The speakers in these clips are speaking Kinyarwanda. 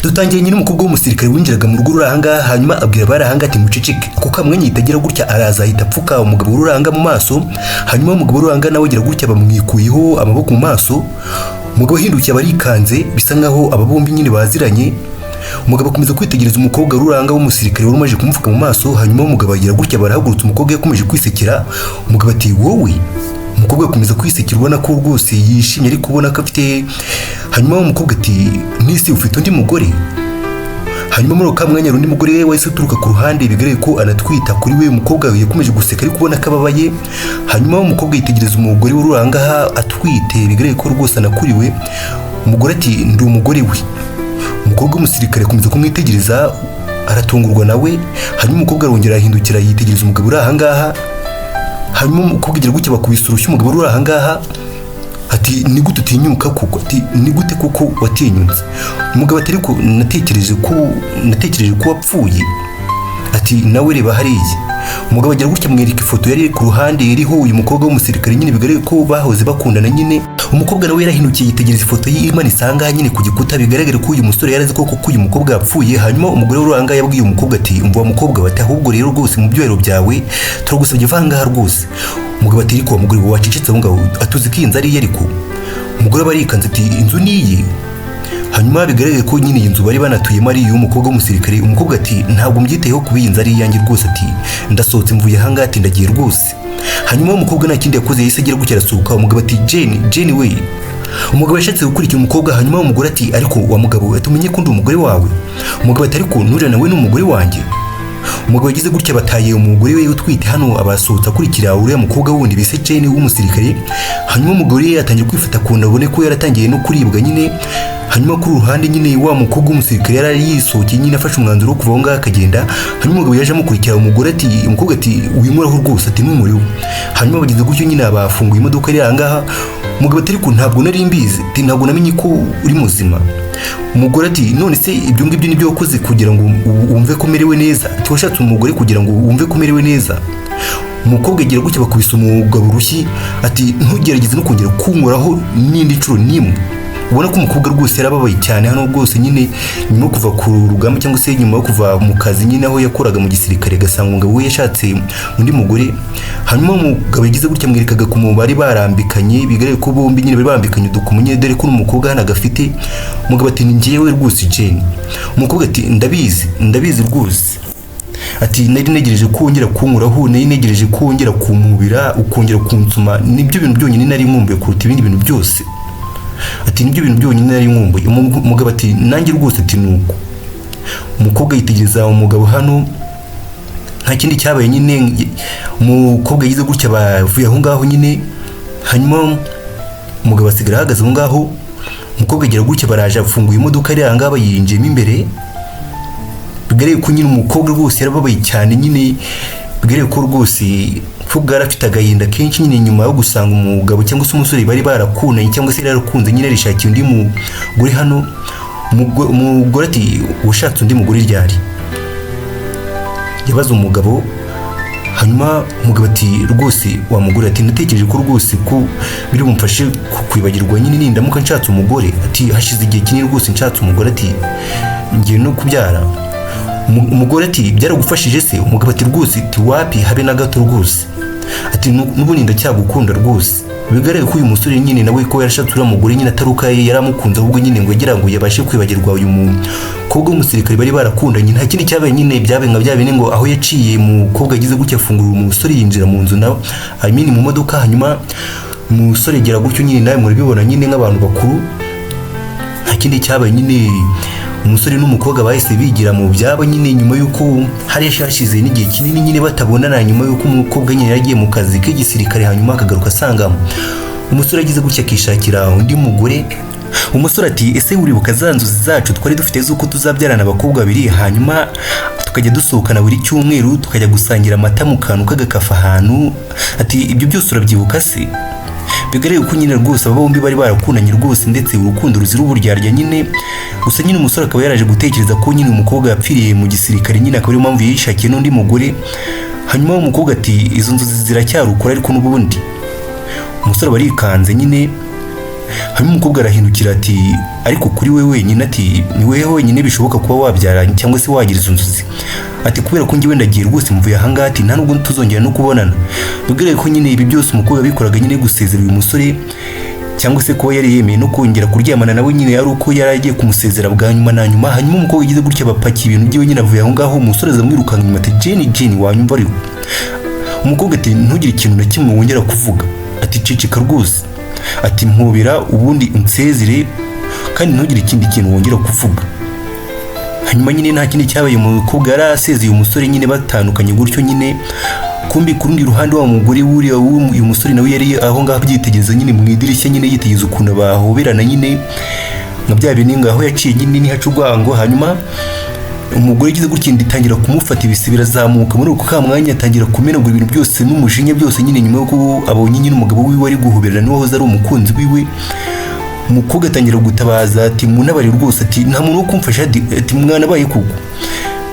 Dutangiye nyine umukobwa w'umusirikare winjiraga mu rugo ruri ahangaha, hanyuma abwira abari ahangaha ati: "Muceceke." Ako kamwanya ahita agira gutya, araza ahita apfuka umugabo uri ahangaha mu maso. Hanyuma umugabo uri ahangaha nawe agira gutya, bamwikuyeho amaboko mu maso. Umugabo ahindukiye aba arikanze, bisa nkaho aba bombi nyine baziranye. Umugabo akomeza kwitegereza umukobwa ruranga w'umusirikare wari umaze kumupfuka mu maso. Hanyuma umugabo agira gutya, barahagurutse. Umukobwa yakomeje kwisekera. Umugabo ati: "Wowe?" Umukobwa akomeza kwisekera, ubona ko rwose yishimye, ariko ubona ko afite. Hanyuma umukobwa ati: "Nisi ufite undi mugore?" Hanyuma muri ako mwanya undi mugore we wahise uturuka ku ruhande, bigaragaye ko anatwita kuri we. Umukobwa yakomeje guseka, ariko ubona ko ababaye. Hanyuma umukobwa yitegereza umugore w'uri ahangaha atwite, bigaragaye ko rwose anakuriwe. Umugore ati: "Ndi umugore we." Umukobwa w'umusirikare akomeza kumwitegereza, aratungurwa nawe. Hanyuma umukobwa arongera arahindukira, yitegereza umugabo uri ahangaha. Hanyuma umukobwa agira gutya, bakubise urushyi umugabo uri ahangaha, ati: "Ni gute utinyuka koko?" Ati: "Ni gute koko watinyutse?" Umugabo ati: "Ariko natekereje ko wapfuye." Ati: "Nawe reba hariya." Umugabo agira gutya, amwereka ifoto yari ku ruhande iriho uyu mukobwa w'umusirikare nyine, bigaragara ko bahoze bakundana nyine. Umukobwa nawe yarahindukiye, yitegereza ifoto ye imanitse ahangaha nyine ku gikuta. Bigaragara ko uyu musore yarazi koko ko uyu mukobwa yapfuye. Hanyuma umugore w'uri ahangaha yabwiye umukobwa ati: "Umva wa mukobwa," bati, "ahubwo rero rwose mu byubahiro byawe turagusabye, va ahangaha rwose." Umugabo ati: "Ariko wa mugore we, wacecetse aho ngaho, atuzi ko iyi nzu ari iye." Ariko umugore aba arikanze, ati: "Inzu ni iye?" Hanyuma bigaragare ko nyine iyi nzu bari banatuyemo ari iy'umukobwa w'umusirikare. Umukobwa ati: "Ntabwo mbyitayeho kuba iyi nzu ari iyanjye rwose." Ati: "Ndasohotse, mvuye ahangaha." Ati: "Ndagiye rwose." Hanyuma umukobwa nta kindi yakoze, yahise agira gutya arasohoka. Umugabo ati: "Jane, Jane we!" Umugabo yashatse gukurikira umukobwa. Hanyuma umugore ati: "Ariko wa mugabo," ati, "umenye ko ndi umugore wawe." Umugabo ati: "Ariko nuriya nawe ni umugore wanjye." Umugabo yagize gutya, bataye umugore we utwite hano, abasohotse akurikira uriya mukobwa wundi bise Jane w'umusirikare. Hanyuma umugore yatangiye kwifata ku nda, abone ko yaratangiye no kuribwa nyine. Hanyuma kuri ruhande nyine wa mukobwa w'umusirikare yari yisohokeye nyine, afashe umwanzuro wo kuva aho ngaho akagenda. Hanyuma umugabo yaje amukurikira. Umugore ati, umukobwa ati: "Winkoraho rwose." Ati: "N'umuriwe." Hanyuma bageze gutyo nyine, bafunguye imodoka iri aha ngaha. Umugabo ati: "Ariko ntabwo nari mbizi." Ati: "Ntabwo namenye ko uri muzima." Umugore ati: "None se ibyo ngibyo nibyo wakoze kugira ngo wumve ko umerewe neza?" Ati: "Washatse umugore kugira ngo wumve ko umerewe neza?" Umukobwa agira gutya, bakubise umugabo urushyi, ati: "Ntugerageze no kongera kunkoraho n'indi nshuro n'imwe." Ubona ko umukobwa rwose yarababaye cyane hano rwose nyine, nyuma yo kuva ku rugamba cyangwa se nyuma yo kuva mu kazi nyine aho yakoraga mu gisirikare, agasanga umugabo we yashatse undi mugore. Hanyuma umugabo yagize gutya, amwerekaga ku bari barambikanye, bigaragara ko bombi nyine bari barambikanye udukomo nyine, dore ko n'umukobwa hano agafite. Umugabo ati: "Ni njyewe rwose Jane." Umukobwa ati: "Ndabizi, ndabizi rwose." Ati: "Nari ntegereje ko wongera kunkoraho, nari ntegereje ko wongera kumpubira, ukongera kunsoma. Nibyo bintu byonyine nari nkumbuye kuruta ibindi bintu byose." Ati: "Nibyo bintu byonyine nari nkumbuye." Umugabo ati: "Nanjye rwose." Ati: "Nuko." Umukobwa yitegereza umugabo hano, nta kindi cyabaye nyine. Umukobwa yagize gutya, bavuye aho ngaho nyine. Hanyuma umugabo asigara ahagaze aho ngaho. Umukobwa agira gutya, baraje, afunguye imodoka iri aha ngaha, bayinjiyemo imbere. Bigaragaye ko nyine umukobwa rwose yarababaye cyane nyine, bigaragaye ko rwose umukobwa yari afite agahinda kenshi nyine, nyuma yo gusanga umugabo cyangwa se umusore bari barakundanye cyangwa se yari yarakunze nyine yarishakiye undi mugore hano. Umugore ati: "Ushatse undi mugore ryari?" Yabaza umugabo. Hanyuma umugabo ati: "Rwose wa mugore," ati, "natekereje ko rwose ko biri bumfashe kwibagirwa nyine nindamuka nshatse umugore." Ati: "Hashize igihe kinini rwose nshatse umugore." Ati: "Ngiye no kubyara." Umugore ati: "Byaragufashije se?" Umugabo ati: "Rwose," ati, "wapi, habe na gato rwose." Ati: "N'ubundi ndacyagukunda rwose." Bigaragara ko uyu musore nyine nawe ko yarashatse uriya mugore nyine atari uko yaramukunze, ahubwo nyine ngo yagira ngo yabashe kwibagirwa uyu mukobwa w'umusirikare bari barakundanye. Nta kindi cyabaye nyine, byabaye nka bya bindi ngo aho yaciye umukobwa agize gutya, afungura umusore yinjira mu nzu nawe, I mean mu modoka. Hanyuma umusore gira gutyo nyine, nawe murabibona nyine nk'abantu bakuru. Nta kindi cyabaye nyine, umusore n'umukobwa bahise bigira mu byabo nyine, nyuma y'uko hari hashize n'igihe kinini nyine batabonana, nyuma y'uko umukobwa nyine yagiye mu kazi k'igisirikare, hanyuma akagaruka asanga umusore agize gutya akishakira undi mugore. Umusore ati: "Ese uribuka za nzozi zacu twari dufite z'uko tuzabyarana abakobwa babiri, hanyuma tukajya dusohokana buri cyumweru, tukajya gusangira amata mu kantu k'agakafa ahantu?" Ati: "Ibyo byose urabyibuka se?" Bigaragara ko nyine rwose aba bombi bari barakundanye rwose, ndetse urukundo ruzira uburyarya nyine. Gusa nyine umusore akaba yaraje gutekereza ko nyine umukobwa yapfiriye mu gisirikare nyine, akaba ariyo mpamvu yishakiye n'undi mugore. Hanyuma umukobwa ati: "Izo nzozi ziracyari ukuri." Ariko n'ubundi umusore aba arikanze nyine. Hanyuma umukobwa arahindukira ati: "Ariko kuri we wenyine," ati, "ni wewe wenyine bishoboka kuba wabyara cyangwa se wagira izo nzozi," ati, "kubera ko njyewe ndagiye rwose, mvuye ahangaha," ati, "nta nubwo tuzongera no kubonana." Bigaragara ko nyine ibi byose umukobwa yabikoraga nyine gusezera uyu musore, cyangwa se kuba yari yemeye no kongera kuryamana nawe nyine ari uko yari agiye kumusezera bwa nyuma na nyuma. Hanyuma umukobwa yagize gutya bapakiye ibintu byiwe nyine, avuye aho ngaho. Umusore aza amwirukanka inyuma ati: "Jenny, Jenny, wanyumva ariko?" Umukobwa ati: "Ntugire ikintu na kimwe wongera kuvuga," ati, "ceceka rwose," ati, "mpobera ubundi unsezere kandi ntugire ikindi kintu wongera kuvuga." Hanyuma nyine nta kindi cyabaye, umukobwa yari asezeye umusore nyine, batandukanye gutyo nyine. Kumbi ku rundi ruhande, wa mugore wuriya w'uyu musore nawe yari aho ngaho abyitegereza nyine mu idirishya nyine, yitegereza ukuntu bahoberana nyine nka bya bindi ngaho yaciye nyine ntihaca urwango. Hanyuma umugore agize gutya inda itangira kumufata, ibise birazamuka. Muri uko ka mwanya atangira kumenagura ibintu byose n'umujinya byose nyine, nyuma y'uko abonye nyine umugabo wiwe ari guhoberana n'uwahoze ari umukunzi wiwe. Umukobwa atangira gutabaza ati: "Munabare rwose," ati, "nta muntu wo kumfasha," ati, "mwana abaye kuko."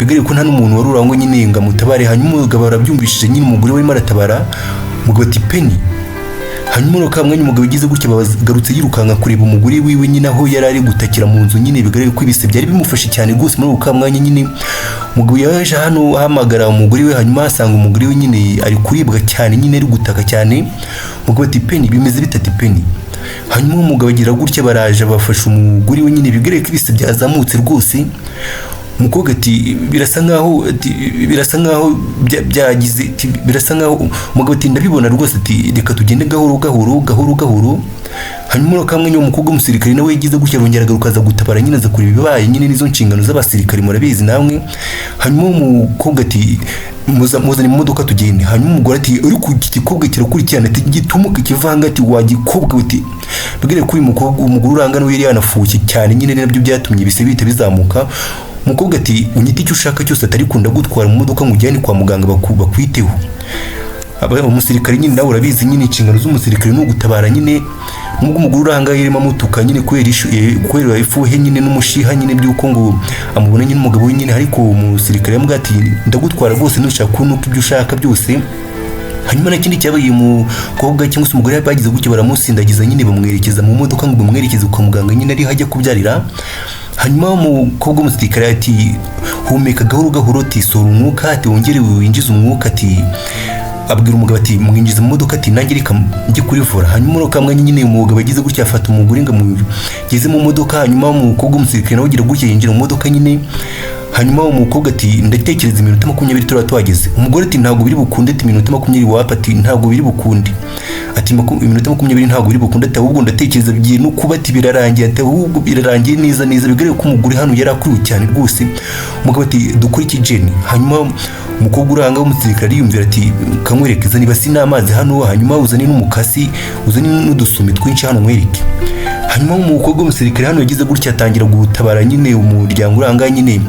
Bigaragara ko nta n'umuntu wari urangwa nyine ngo amutabare. Hanyuma umugabo arabyumvishije nyine, umugore we arimo aratabara. Umugabo ati: "Penny." Hanyuma muri ka mwanya umugabo ugize gutya bagarutse yirukanka kureba umugore wiwe nyine aho yari ari gutakira mu nzu nyine. Bigaragara ko ibise byari bimufashe cyane rwose. Muri ako ka mwanya nyine umugabo yaje hano ahamagara umugore we, hanyuma asanga umugore we nyine ari kuribwa cyane nyine, ari gutaka cyane. Umugabo ati: "Penny, bimeze bite?" Ati: "Penny." Hanyuma umugabo agira gutya baraje bafasha umugore we nyine, bigaragara ko ibise byazamutse rwose. Umukobwa ati: "Birasa nkaho," ati, "birasa nkaho byagize," ati, "birasa nkaho." Umugabo ati: "Ndabibona rwose," ati, "reka tugende gahoro gahoro gahoro gahoro." Hanyuma muri kamwe umukobwa w'umusirikare nawe yagize gutya arongera agaruka aza gutabara nyine, aza kureba ibibaye nyine, nizo nshingano z'abasirikare murabizi namwe. Hanyuma umukobwa ati: "Muzane mu modoka tugende." Hanyuma umugore ati: "Ariko iki gikobwa kirakurikirana," ati, "gitumuka ikivanga," ati, "wa gikobwa," ati. Mbwire ko uyu mukobwa, umugore urangana we, yari yanafushye cyane nyine, nabyo byatumye ibise bihita bizamuka. Umukobwa ati: "Unyite icyo ushaka cyose," atari kunda gutwara mu modoka ngo ujyane kwa muganga bakwiteho. Umusirikare nyine nawe urabizi nyine, inshingano z'umusirikare ni ugutabara nyine. Nubwo umugore uri ahangaha yarimo amutuka nyine kubera kubera ifuhe nyine n'umushiha nyine by'uko ngo amubona nyine umugabo we nyine, ariko umusirikare yamubwiye ati: "Ndagutwara rwose nushaka kunuka ibyo ushaka byose." Hanyuma nta kindi cyabaye, umukobwa cyangwa se umugore bagize gutyo baramusindagiza nyine, bamwerekeza mu modoka ngo bamwerekeze kwa muganga nyine ariho ajya kubyarira. Hanyuma umukobwa w'umusirikare ati: "Humeka gahoro gahoro," ati, "sohora umwuka," ati, "wongere winjize umwuka," ati. Abwira umugabo ati: "Mwinjiza mu modoka," ati, "nanjye reka njye kurivura." Hanyuma muri ako mwanya nyine umugabo agize gutya afata umugore ngo amugeze mu modoka. Hanyuma umukobwa w'umusirikare nawe agira gutya yinjira mu modoka nyine. Hanyuma umukobwa ati: "Ndatekereza iminota 20 turaba tuhageze." Umugore ati: "Ntabwo biri bukunde," ati, "iminota 20 wapa," ati, "ntabwo biri bukunde," ati, "iminota 20 ntabwo biri bukunde," ati, "ahubwo ndatekereza bigiye no kuba," ati, "birarangiye," ati, "ahubwo birarangiye neza neza." Bigaragara ko umugore hano yari akuriwe cyane rwose. Umugabo ati: "Dukore iki, Jenny?" Hanyuma umukobwa uranga w'umusirikare ariyumvira ati: "Kamwerekeza niba si n'amazi hano, hanyuma uzane n'umukasi, uzane n'udusumi twinshi hano nkwereke." Hanyuma umukobwa w'umusirikare hano yagize gutya atangira gutabara nyine umuryango uranga nyine.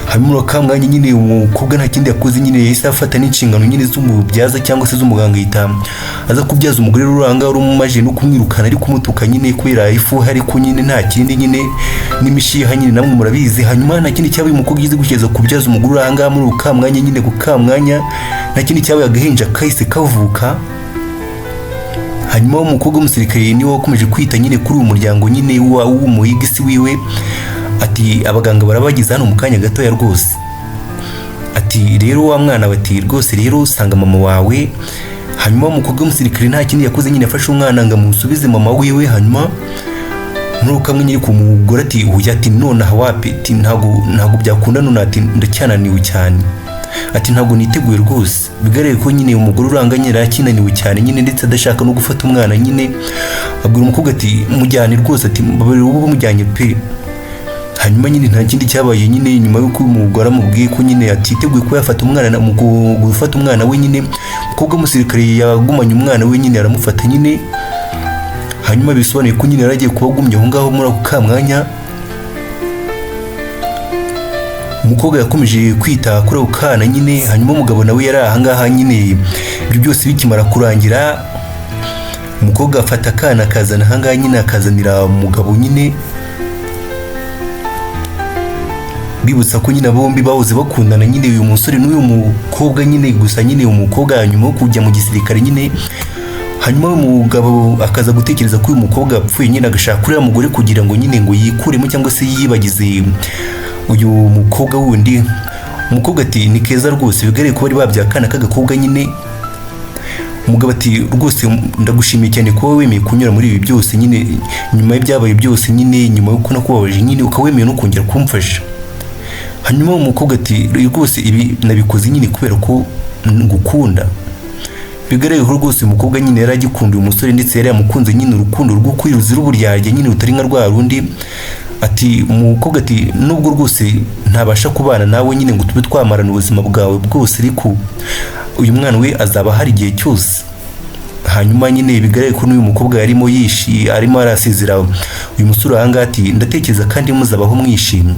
Hanyuma muri aka mwanya nyine umukobwa nta kindi yakoze nyine, yahise afata n'inshingano nyine z'umubyaza cyangwa se z'umuganga, yita aza kubyaza umugore ruranga wari umaje no kumwirukana, ari kumutuka nyine kubera ifuhe, ariko nyine nta kindi nyine n'imishiha nyine namwe murabizi. Hanyuma nta kindi cyabaye, umukobwa yize gutya aza kubyaza umugore uranga muri aka mwanya nyine, ku kamwanya nta kindi cyabaye, agahinja kahise kavuka. Hanyuma umukobwa w'umusirikare niwe wakomeje kwita nyine kuri uyu muryango nyine w'umuhigisi wiwe. Ati: "Abaganga barabageza hano mu kanya gatoya rwose." Ati: "Rero wa mwana we," ati, "rwose rero usanga mama wawe." Hanyuma umukobwa w'umusirikare nta kindi yafashe nyine, yafashe umwana ngo amusubize mama wiwe. Hanyuma muri uko kamwe nyine ku mugore ati: "Oya," ati, "nonaha wapi," ati, "ntabwo byakunda none," ati, "ndacyananiwe cyane," ati, "ntabwo niteguye rwose." Bigaragare ko nyine umugore uranganye yari akinaniwe cyane nyine, ndetse adashaka no gufata umwana nyine. Abwira umukobwa ati: "Mujyane rwose," ati, "mbabarira ubu mujyanye pe." Hanyuma nyine nta kindi cyabaye nyine, nyuma y'uko umugore amubwiye ko nyine atiteguye kuba yafata umwana, mu gufata umwana we nyine, umukobwa w'umusirikare yagumanye umwana we nyine, aramufata nyine. Hanyuma bisobanuye ko nyine yari agiye kuba agumye aho ngaho muri ako kamwanya. Umukobwa yakomeje kwita kuri ako kana nyine. Hanyuma umugabo nawe yari aha ngaha nyine. Ibyo byose bikimara kurangira, umukobwa afata akana akazana aha ngaha nyine, akazanira umugabo nyine, bibutsa ko nyine bombi bahoze bakundana nyine, uyu musore n'uyu mukobwa nyine. Gusa nyine umukobwa nyuma yo kujya mu gisirikare nyine, Hanyuma umugabo akaza gutekereza ko uyu mukobwa yapfuye nyine, agashaka uriya mugore kugira ngo nyine ngo yikuremo cyangwa se yiyibagize uyu mukobwa wundi. Umukobwa ati: "Ni keza rwose." Bigaragaye ko bari babyaye akana k'agakobwa nyine. Umugabo ati: "Rwose ndagushimiye cyane kuba wemeye kunyura muri ibi byose nyine, nyuma y'ibyabaye byose nyine, nyuma y'uko nakubabaje nyine, ukaba wemeye no kongera kumfasha." Hanyuma umukobwa ati: "Rwose ibi nabikoze nyine kubera ko ngukunda." Bigaragaye ko rwose uyu mukobwa nyine yari agikunda uyu musore, ndetse yari yamukunze nyine urukundo rw'ukuri ruzira uburyarya nyine, rutari nka rwa rundi. Ati umukobwa ati: "Nubwo rwose ntabasha kubana nawe nyine ngo tube twamarana ubuzima bwawe bwose, ariko uyu mwana we azaba ahari igihe cyose." Hanyuma nyine bigaragare ko n'uyu mukobwa yarimo yishi arimo arasezera uyu musore ahangaha, ati: "Ndatekereza kandi muzabaho mwishimye."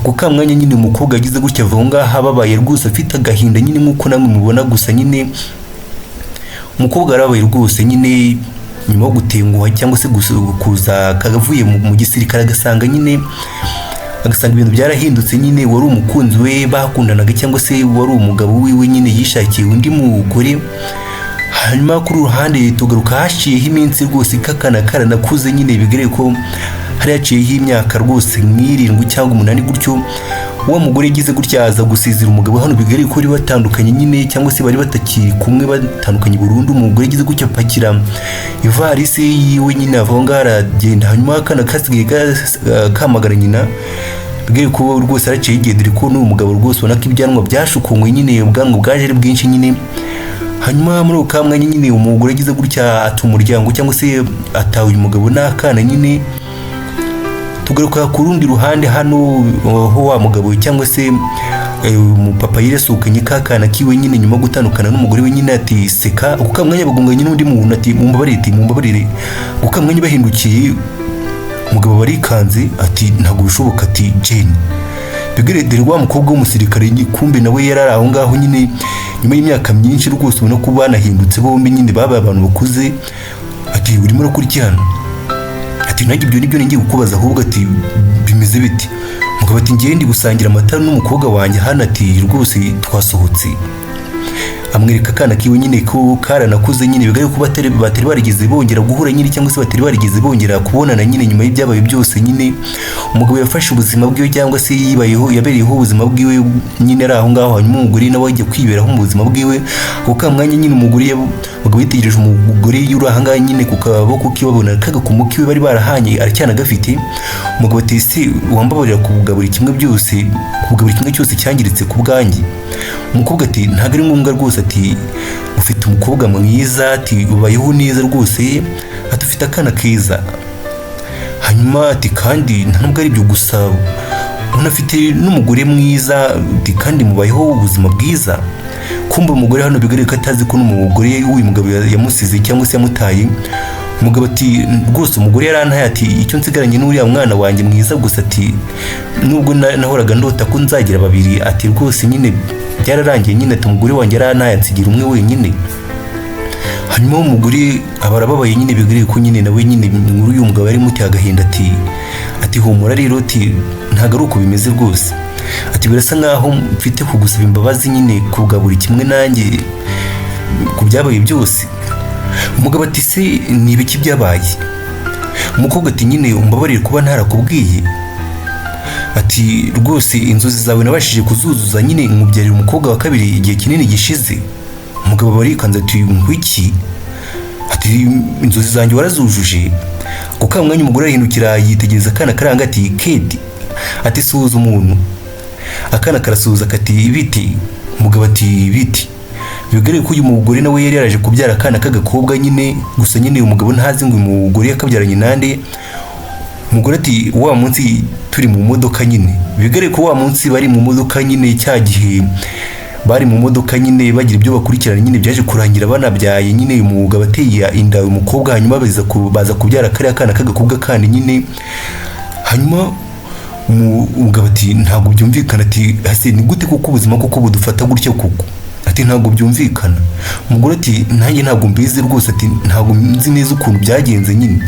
Ako ka mwanya nyine umukobwa agize gutya ava aho ngaho ababaye rwose, afite agahinda nyine nk'uko namwe mubona. Gusa nyine umukobwa yarababaye rwose nyine nyuma yo gutenguha cyangwa se kuza kavuye mu gisirikare, agasanga nyine agasanga ibintu byarahindutse nyine. Wari umukunzi we bakundanaga cyangwa se wari umugabo wiwe nyine yishakiye undi mugore. Hanyuma kuri ruhande tugaruka haciyeho iminsi rwose, kakana karanakuze nyine. Bigaragaye ko hari haciyeho imyaka rwose nk'irindwi cyangwa umunani gutyo. Wa mugore yagize gutya aza gusezera umugabo hano. Bigaragaye ko bari batandukanye nyine, cyangwa se bari batakiri kumwe, batandukanye burundu. Umugore yagize gutya apakira ivarisi yiwe nyine, ava aho ngaho aragenda. Hanyuma akana kasigaye kamagara nyina. Bigaragaye ko rwose araciye igihe, dore ko n'uyu mugabo rwose ubona ko ibyanwa byashukunywe nyine, ubwanwa bwaje ari bwinshi nyine. Hanyuma muri ako kamwanya nyine umugore agize gutya ata umuryango cyangwa se ataha uyu mugabo n'akana nyine. Tugaruka ku rundi ruhande hano ho wa mugabo cyangwa se umupapa yiresukanye ka kana kiwe nyine nyuma yo gutandukana n'umugore we nyine. Ati: "Seka." Ako kamwanya bagonganye n'undi muntu, ati: "Mumbabarire." Ati: "Mumbabarire." Ako kamwanya bahindukiye, umugabo barikanze, ati: "Ntabwo bishoboka." Ati: "Jane." Bigaragara wa mukobwa w'umusirikare kumbe nawe yari ari aho ngaho nyine nyuma y'imyaka myinshi rwose, ubona ko banahindutse bombi nyine, babaye abantu bakuze. Ati: "Urimo urakora iki hano?" Ati: "Nanjye ibyo nibyo ngiye kukubaza ahubwo." Ati: "Bimeze bite?" Umugabo ati: "Ngiye ndi gusangira amata n'umukobwa wanjye hano." Ati: "Rwose twasohotse." Amwereka akana kiwe nyine ko karanakuze nyine. Bigaragara ko batari barigeze bongera guhura nyine, cyangwa se batari barigeze bongera kubonana nyine nyuma y'ibyabaye byose nyine. Umugabo yafashe ubuzima bwiwe cyangwa se yibayeho, yabereyeho ubuzima bwiwe nyine ari aho ngaho. Hanyuma umugore nawe ajya kwiberaho mu buzima bwiwe. Ako ka mwanya nyine umugabo yitegereje umugore uri aha ngaha nyine ku kaboko kiwe, abona kagakomo kiwe bari barahanye aracyanagafite. Umugabo ati: "Ese wambabarira kubwa buri kimwe byose, kubwa buri kimwe cyose cyangiritse ku bwanjye?" Umukobwa ati: "Ntabwo ari ngombwa rwose." Ati: "Ufite umukobwa mwiza." Ati: "Ubayeho neza rwose." Ati: "Ufite akana keza." Hanyuma ati: "Kandi nta nubwo ari ibyo gusa, unafite n'umugore mwiza." Ati: "Kandi mubayeho ubuzima bwiza." Kumva umugore hano bigaragara ko atazi ko n'umugore w'uyu mugabo yamusize cyangwa se yamutaye. Umugabo ati: "Rwose umugore yarantaye." Ati: "Icyo nsigaranye n'uriya mwana wanjye mwiza gusa." Ati: "Nubwo nahoraga ndota ko nzagira babiri," ati, "rwose nyine byararangiye nyine." Ati: "Umugore wanjye yarantaye, ansigira umwe wenyine." Hanyuma umugore aba arababaye nyine. Bigaragaye ko nyine nawe nyine inkuru y'uyu mugabo yari imuteye agahinda. Ati: "Humura rero." Ati: "Ntabwo ari uko bimeze rwose." Ati: "Birasa nkaho mfite kugusaba imbabazi nyine kubwa buri kimwe nanjye, ku byabaye byose." Umugabo ati: "Se ni ibiki byabaye?" Umukobwa ati: "Nyine umbabarire kuba ntarakubwiye." Ati: "Rwose inzozi zawe nabashije kuzuzuza nyine, nkubyarira umukobwa wa kabiri igihe kinini gishize." Umugabo barikanze, ati: "Ngwiki?" Ati: "Inzozi zanjye warazujuje?" Ako ka mwanya umugore arahindukira yitegereza akana karanga, ati: "Kedi," ati, "suhuza umuntu." Akana karasuhuza kati: "Biti." Umugabo ati: "Biti." Bigaragare ko uyu mugore nawe yari yaraje kubyara akana k'agakobwa nyine. Gusa nyine uyu mugabo ntazi ngo uyu mugore yakabyaranye nande. Umugore ati: "Wa munsi turi mu modoka nyine." Bigaragare ko wa munsi bari mu modoka nyine, cya gihe bari mu modoka nyine bagira ibyo bakurikirana nyine, byaje kurangira banabyaye nyine. Uyu mugabo ateye inda uyu mukobwa, hanyuma baza kubyara kariya kana k'agakobwa kandi nyine. Hanyuma umugabo ati: "Ntabwo byumvikana." Ati: "Ese ni gute kuko ubuzima koko budufata gutya koko?" Ati: "Ntabwo byumvikana." Umugore ati: "Nanjye ntabwo mbizi rwose." Ati: "Ntabwo nzi neza ukuntu byagenze nyine."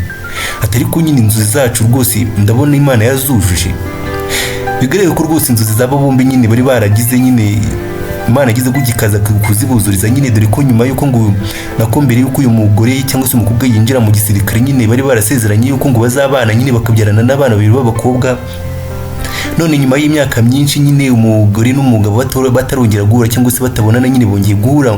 Ati: "Ariko nyine inzozi zacu rwose ndabona Imana yazujuje." Bigaragara ko rwose inzozi z'aba bombi nyine bari baragize nyine. Imana yagize gutya ikaza kuzibuzuriza nyine, dore ko nyuma y'uko ngo nako mbere y'uko uyu mugore cyangwa se umukobwa yinjira mu gisirikare nyine, bari barasezeranye yuko ngo bazabana nyine, bakabyarana n'abana babiri b'abakobwa. None nyuma y'imyaka myinshi nyine umugore n'umugabo batarongera guhura cyangwa se batabonana nyine, bongeye guhura.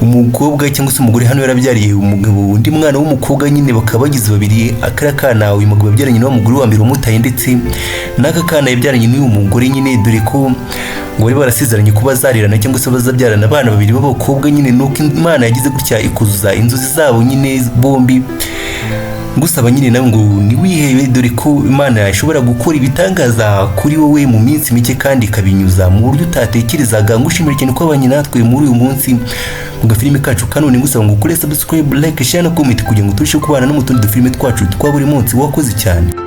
Umukobwa cyangwa se umugore hano yarabyariye umugabo undi mwana w'umukobwa nyine, bakaba bagize babiri. Akariya kana uyu mugabo yabyaranye n'uwo mugore wa mbere wamutaye, ndetse n'aka kana yabyaranye n'uyu mugore nyine, dore ko ngo bari barasezeranye ko bazarerana cyangwa se bazabyarana abana babiri b'abakobwa nyine. Nuko Imana yagize gutya ikuzuza inzozi zabo nyine bombi. Ngusaba nyine nawe ngo ntiwihebe, dore ko Imana ishobora gukora ibitangaza kuri wowe mu minsi mike kandi ikabinyuza mu buryo utatekerezaga. Ngushimira cyane ko wabanye natwe muri uyu munsi mu gafilime kacu kanone. Ngusaba ngo ukore subscribe, like, share na comment kugira ngo turusheho kubana no mu tundi dufilime twacu twa buri munsi. Wakoze cyane.